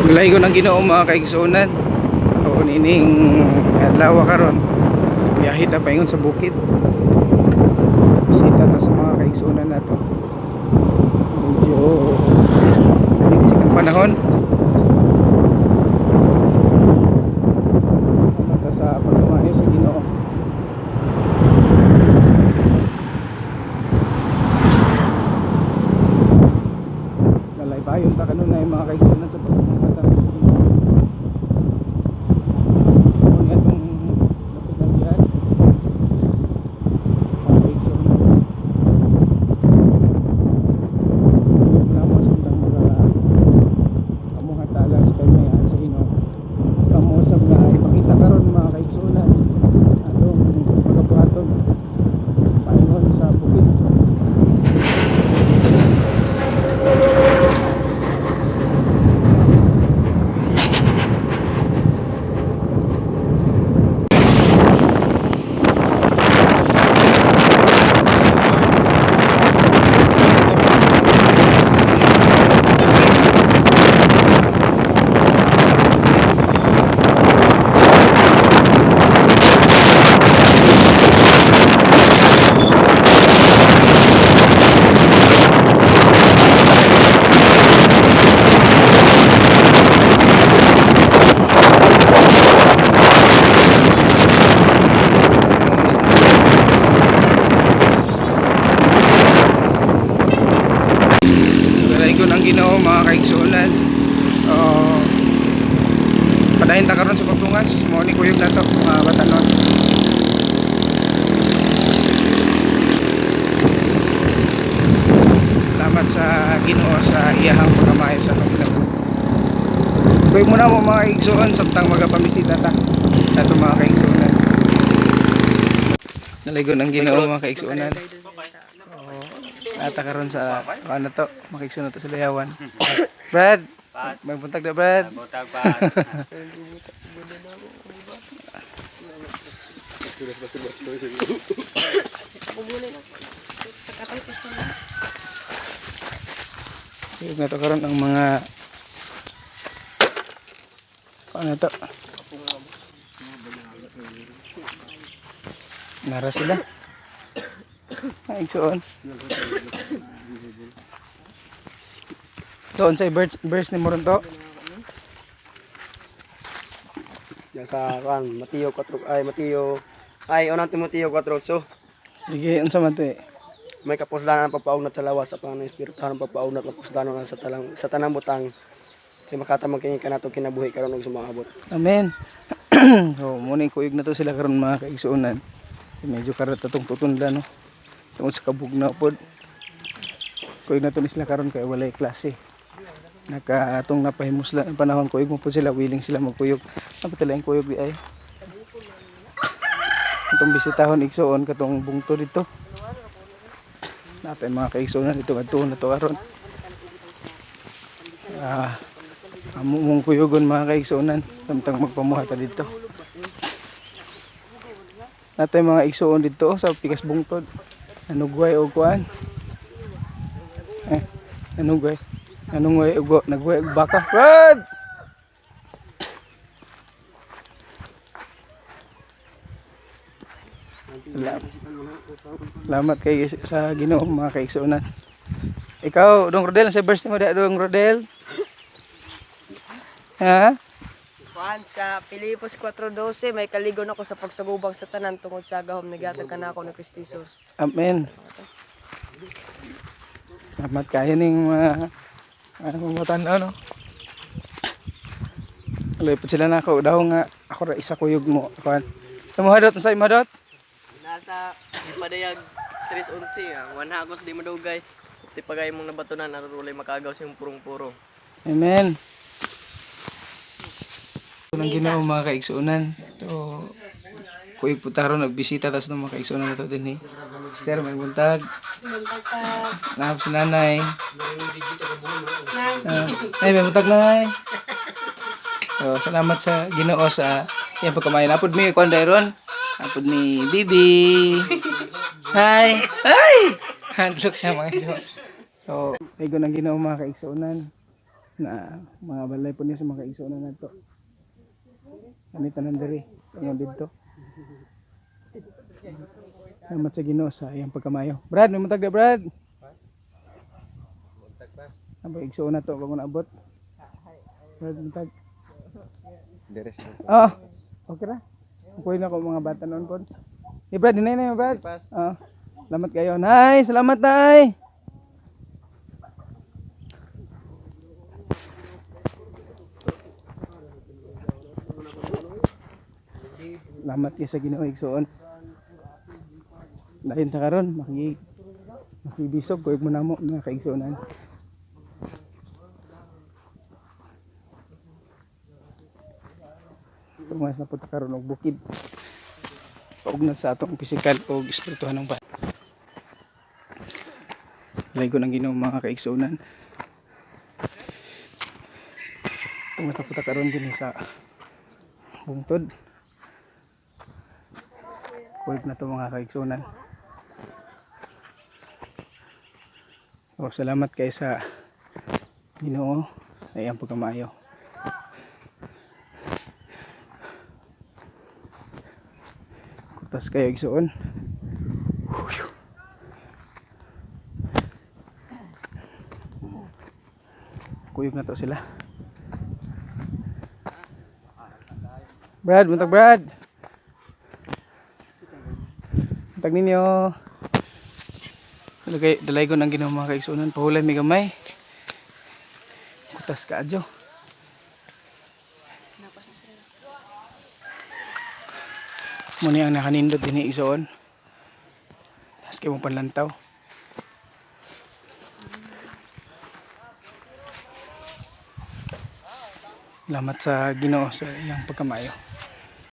Lahi ko ng Ginoo, mga kaigsuonan. O nining adlaw karon. Biyahe ta paingon sa bukid. Bisita ta sa mga kaigsuonan nato. Medyo naliksik ang panahon. Salamat ta sa pagkamayo sa Ginoo. Nalaybayon ta kanunay, mga kaigsuonan, sa pagpapata sa Ginoo. Mao ni atong lapit na diyan. Mga kaigsuonan. Wala mo sundang mga among hatalan sa kamayan sa Ginoo. Kamo usab nga ipakita karon, mga kaigsuonan, atong pagabuhaton paingon sa bukid. Balay ko ng Ginoo, mga kaigsuonan. Padayon ta karon sa pagtungas. Mao ni kuyog nato, mga batanon. Salamat sa Ginoo sa iyahang pagkamayo sa atong kinabuhi. Kuyog muna mo, mga kaigsuon, samtang magapamisita ta. Nato, mga kaigsuonan. Naligo ng Ginoo, mga kaigsuonan. Oo. Nata karon sa ano to, makigsuon to sa Layawan. Brad, may buntag na, Brad. Buntag, pas. Sa katong pisto na. Kuyog na to karon ang mga ano to. Nara sila. Ay, igsuon. Doon sa verse ni Moronto. Yan sa kan Mateo 4 ay Mateo ay unang Timoteo 4:8. Sige, unsa man to eh? May kapusdanan ang pagpaugnat sa lawas sa panang espiritu ang pagpaugnat kapusdanan ang sa talang sa tanang butang kay makatamang kini kanato kinabuhi karon ug sumaabot. Amen. So, muna yung kuyog na to sila karon, mga kaigsuonan. Medyo karat atong tutundla, no. Tungod sa kabugna pod. Kuyog na to ni sila karon kay walay klase. Naka atong napahimusla ang panahon, kuyog mo po sila, willing sila magkuyog. Ang patala yung kuyog di ay. Atong bisitahon, igsuon, katong bungto dito. Natin, mga kaigsuonan, dito adto na to karon. Ah, amo mong kuyugon, mga kaigsuonan, samtang magpamuha ta dito. Natay mga igsuon dito, oh, sa pikas bungtod. Nanugway og kuan. Eh, nanugway. Nanugway og nagway og baka. Brad! Salamat kay sa Ginoo, mga kaigsuonan. Ikaw, Dong Rodel, sa verse mo da, Dong Rodel? Ha? Juan sa Pilipos 4:12, may kaligon ako sa pagsagubang sa tanan tungod sa gahom nagihatag kanako ni Kristo Jesus. Amen. Salamat kayo ning mga ano mga tanaw, no. Alay po sila na ako daw nga ako ra isa kuyog mo kuan. Imo hadot, unsa imo hadot? Nasa Ipadayag 3:11 ah, one hagos di madugay. Ti pagay mong nabatunan arurulay makagaw sa imong purong-puro. Amen. Unang Ginoo, mga kaigsuonan. So kuyog po taron nagbisita tas ng mga kaigsuonan na to din eh. Sister, may buntag. Nahap si nanay. Ah, ay, may buntag, nay. So, salamat sa Ginoo sa iyang pagkamayo. Napod mi kuan dairon. Napod mi Bibi. Hi. Hi. Handlock siya, mga igsoon. So, ligo ng Ginoo, mga kaigsuonan. Na mga balay po niya sa mga kaigsuonan nato. Ani tanan diri, ang didto. Salamat sa Ginoo sa iyang pagkamayo. Brad, may muntag na Brad. Muntag pa. Ang igsuon na to bago naabot. Brad, muntag. Deres. Ah, okay ra. Kuhin ako mga bata noon po. Hey Brad, hinay na yun, Brad. Ah, salamat kayo. Nay, salamat nay. Salamat kayo sa Ginoo igsuon. Dayon ta karon makibisog kuyog mo namo mga kaigsuonan. Tumas na po ta karon og bukid. Paugnan sa atong pisikal o espirituhanong ba. Laygo ng Ginoo mga kaigsuonan. Tumas na po ta karon dinhi sa bungtod. Kuyog na to mga kaigsuonan. O, salamat kay sa Ginoo sa iyang pagkamaayo. Kutas kayo igsuon. Kuyog na to sila. Brad, buntag Brad. Buntag ninyo. Dalagay, dalay ko ng ginawa mga kaigsuonan. Pahulay may gamay. Kutas ka adyo. Muna ang nakanindot din igsuon. Tapos kayo mong panlantaw. Salamat sa Ginoo sa iyang pagkamayo.